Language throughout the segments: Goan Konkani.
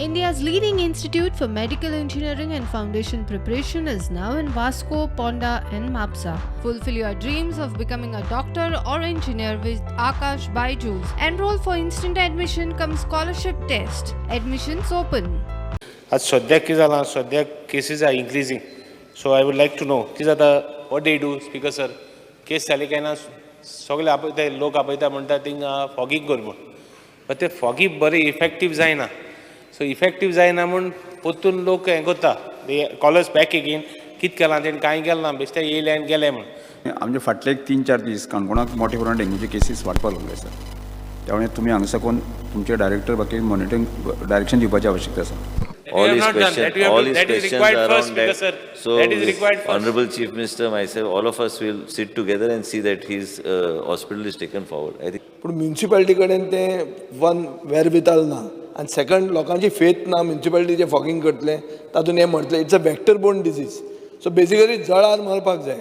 India's leading institute for medical engineering and foundation preparation is now in Vasco, Ponda, and Mapsa. Fulfill your dreams of becoming a doctor or engineer with Aakash Byju's. Enroll for instant admission cum scholarship test. Admissions open. आज सद्याक कितें जालां, सद्याक cases are increasing, so I would like to know कितें जाता, what they do, Speaker sir? Case जाली काय ना, सगळे आपयता, लोक आपयता, म्हणटा थिंगा फॉगींग कर म्हूण, बट ते फॉगींग बरें इफेक्टीव जायना. सो इफेक्टीव जायना म्हूण परतून लोक हें करता, they call us back again, कित केलां तेणें, कांय केलें ना, बेश्टे येयले आनी गेले म्हूण. आमचे फाटले एक तीन चार दीस काणकोणाक मोठ्या प्रमाणात डेंग्यूचे केसीस वाडपाक लागले आसा. त्यामुळे तुमी हांगा साकून तुमचे डायरेक्टर बाकी मॉनिटरींग डायरेक्शन दिवपाची आवश्यकता आसा. That All we have his not done. Question, That we have all to- his that is questions required are first, on Speaker that. sir. So That is with required first. Honorable Chief Minister, myself, all of us will sit together and see that his hospital is taken forward. I think पूण म्युन्सिपालिटी कडेन तें वन वेरविताल ना आनी सेकंड लोकांची फेथ ना म्युन्सिपालिटी जें फॉगींग करतलें तातूंत हें मरतलें. It's a vector borne disease, so basically जळार मारपाक जाय.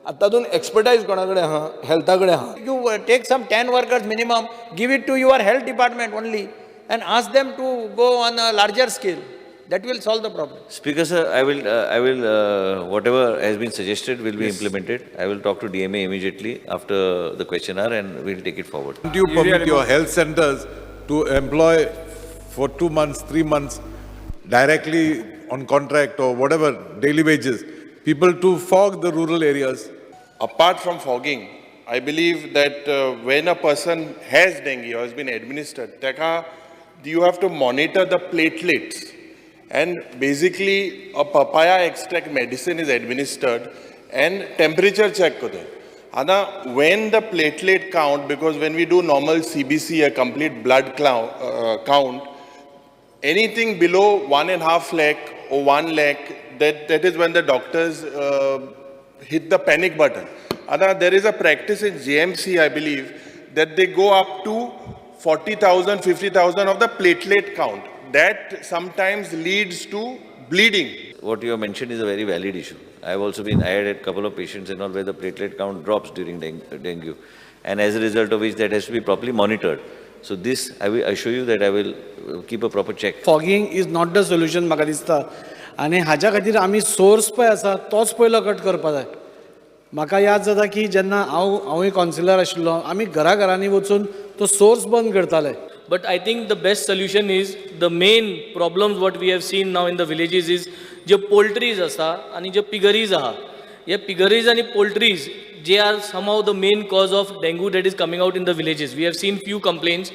आतां तातूंत एक्सपर्टायज कोणा कडेन आहा? हेल्था कडेन आहा. You take some 10 workers minimum, give it to your health department only, and ask them to go on a larger scale. That will solve the problem. Speaker sir, I will, whatever has been suggested will be implemented. I will talk to DMA immediately after the question hour and we'll take it forward. Do you permit your health centers to employ for 2 months, 3 months, directly on contract or whatever, daily wages, people to fog the rural areas? Apart from fogging, I believe that when a person has dengue or has been administered, teka, you have to monitor the platelets. And basically, a papaya extract medicine is administered and temperature check करतात. आता when the platelet count, because when we do normal CBC, a complete blood count, anything below 1.5 lakh or 1 lakh, that is when the doctors hit the panic button. Ada, there is a practice in JMC, I believe, that they go up to 40,000, 50,000 of the platelet count. That sometimes leads to bleeding. What you have mentioned is a very valid issue. I had a couple of patients and all where the platelet count drops during dengue. And as a result of which, that has to be properly monitored. So this, I will assure you that I will keep a proper check. Fogging is not the solution म्हाका दिसता आनी हाज्या खातीर आमी सोर्स पळय आसा तोच पयलो कट करपा जाय. म्हाका याद जाता की जेन्ना हांव हांवूय कावन्सिलर आशिल्लो, आमी घरा घरांनी वचून तो सोर्स बंद करताले. But I think the best solution is, the main problems what we have seen now in the villages is ज्यो पोल्ट्रीज आसा आनी ज्यो पिगरीज आहा, हे पिगरीज आनी पोल्ट्रीज जे are somehow the main cause of dengue that is coming out in the villages. We have seen few complaints.